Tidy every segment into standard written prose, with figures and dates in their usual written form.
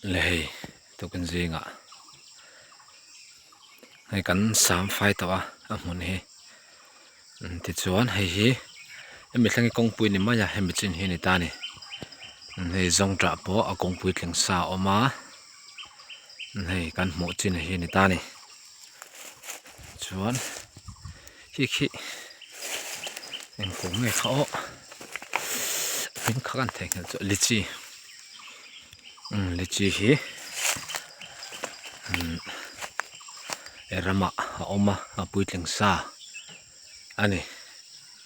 Le hei tukin zingah hei kan sam fai tawh a a hmun hi tichuan hei hi hemi thleng hi kawngpui ni mai a hemi chin hi a ni ta a ni hei zawngṭah pawh a kawngpui thleng sa a awm a hei kan hmuh chin hi a ni ta a ni chuan khi khi eng kawng nge kha aw hming kha kan theihnghilh chu lichi umm lichi hi umm ramah a awm a a puitling sa a ni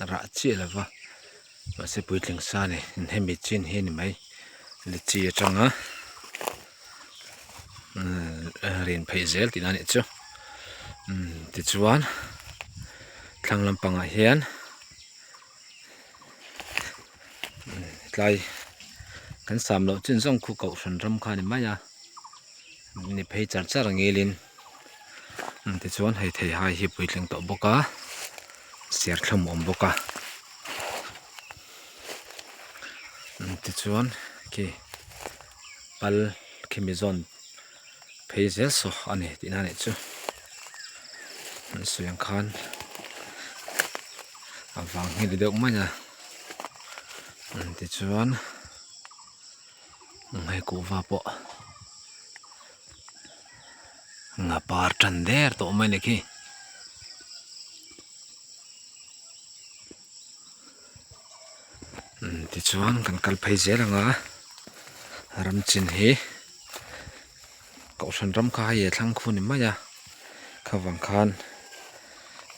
rah chiah lo va mahse puitling sa a ni hemi chin hi a ni mai lichi atanga rin phei zel tihna a nih chu tichuan thlang lampangah hian tlai kan sam loh chin zawng khu kohhran ram kha a ni mai a ni phei char char ang ngilin tichuan hei theihai hi puitling tawh bawk a serthlum a awm bawk a tichuan khi pal khimi zawn phei zel saw a ni tihna a nih chu an sawi ang khan a vang hi ni deuh mai a tichuan hei kuhva pawh nga par tan der tawh mai a ni khi. Tichuan kan kal phei zel ang a ram chin hi kohhran ram kha hei a thlang khu ni mai a khavang khan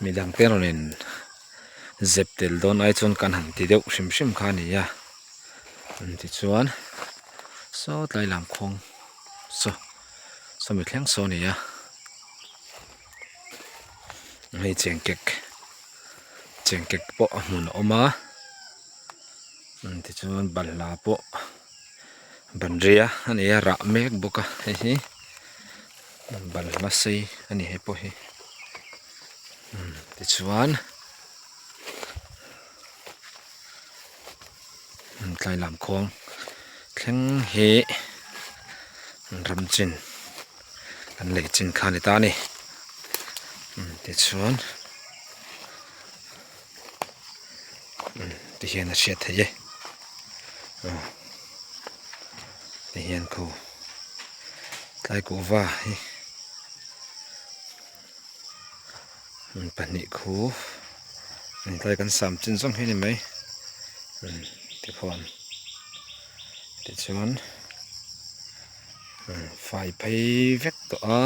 midang te rawn in zep tel dawn ai chuan kan han ti deuh hrim hrim kha a ni a tichuan saw tlai lam khuang saw sawmi thleng saw a ni a hei chengkek. Chengkek pawh a hmun a awm a tichuan balhla pawh banria a ni a rah mek bawk a hei hi balhla sei a ni hei pawh hi tichuan tlai lam khuang thleng hi ram chin kan lei chin kha a ni ta a ni tichuan ti hian a hriat theih e ti hian khu tlai kuhva hi pahnih khu tlai kan sam chin zawng hi a ni mai tikhuan tichuan. Fai phei vek tawh a.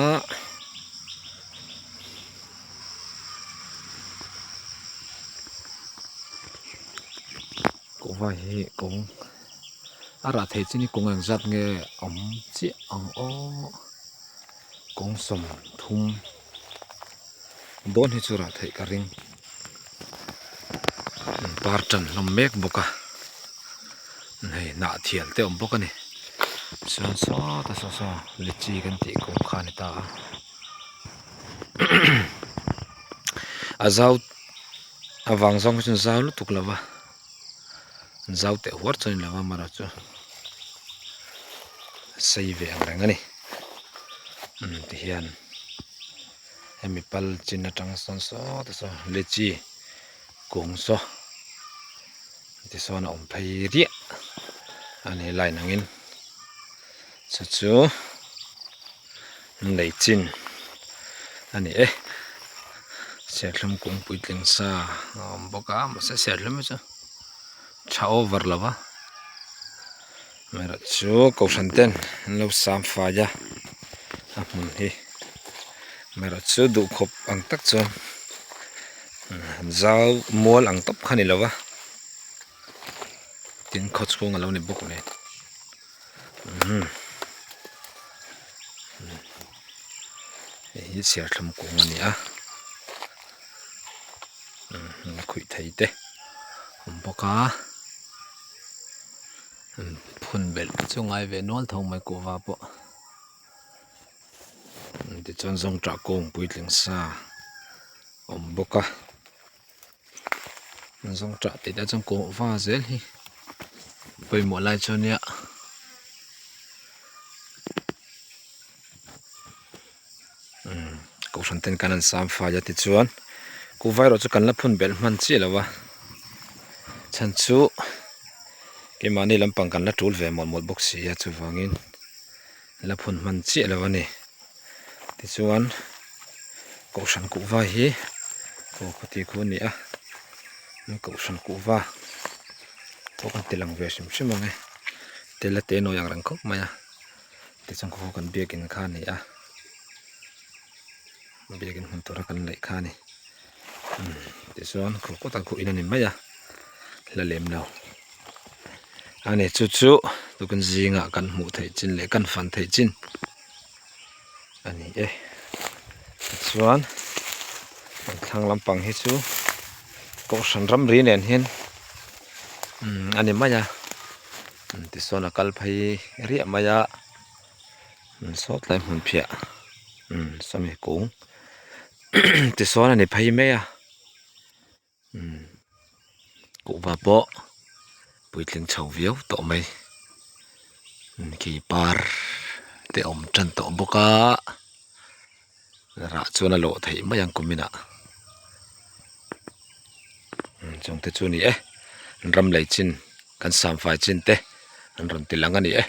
Kuhva hi kawng a rah theih chin hi kawng engzat nge awm chiah ang aw kawng 30 dawn hi chu rah theih ka ring par tan hlawm mek bawk a hei hnah thial te awm bawk a ni chuan sawta saw saw lichi kan tih kawng kha a ni ta a a zau avang zawng hi chuan zau lutuk lo va zau teh huar chuan a ni lo va amaherawhchu a sei ve ang reng a ni tihian hemi pal chin atang sawn sawta saw lichi kung saw. Tichuan a awm phei riah a ni line angin chu chu lei chin a ni e serthlum kung puitling sa a awm bawk a mahse serthlum hi chu tha over lo va amaherawhchu chu kohhran ten an lo sam fai a a hmun hi amaherawhchu duhkhawp ang tak chuan. Zau mual ang tawp kha a ni lo va tin khaw chhung a lo ni bawk nen umm hei hi serthlum kung a ni a umm khuih thei te awm bawk a phun belh chu ngai ve nual tho mai kuhva pawh. Tichuan zawngṭah kawng puitling sa a awm bawk a zawngṭah tih te chuan kawh va zel hi pawimawh lai chu ania. Kohhran ten kan han sam fai a tichuan kuhva erawh chu kan la phun belh hman chiah lo a chhan chu keimahni lampang kan la tul ve mawlh mawlh bawk si a chuvangin la phun hman chiah lo a ni tichuan kohhran kuhva hi aw khawti khu a ni a kohhran kuhva pawh kan ti lang ve hrim hrim ang e tel a te nawi ang reng khawp mai a. Tichuan khaw kan biakin kha a ni a biakin hmun tura kan laih kha a ni tichuan khaw kawtah khaw in a ni mai a la lem lo a ni chu chu tukin zingah kan hmuh theih chin leh kan fan theih chin a ni e tichuan kan thlang lampang hi chu kohhran ramri nen hian a ni mai a. Tichuan a kal phei riah mai a sawt lai hmun phiah sawmi kung tichuan a ni phei mai a kuhva pawh puitling chho viau tawh mai khi par te awm tan tawh bawk a rah chuan a lawh theih mai ang kum inah chung te chu a ni e ram lei chin. Kan samfai chin te an rawn ti lang a ni e.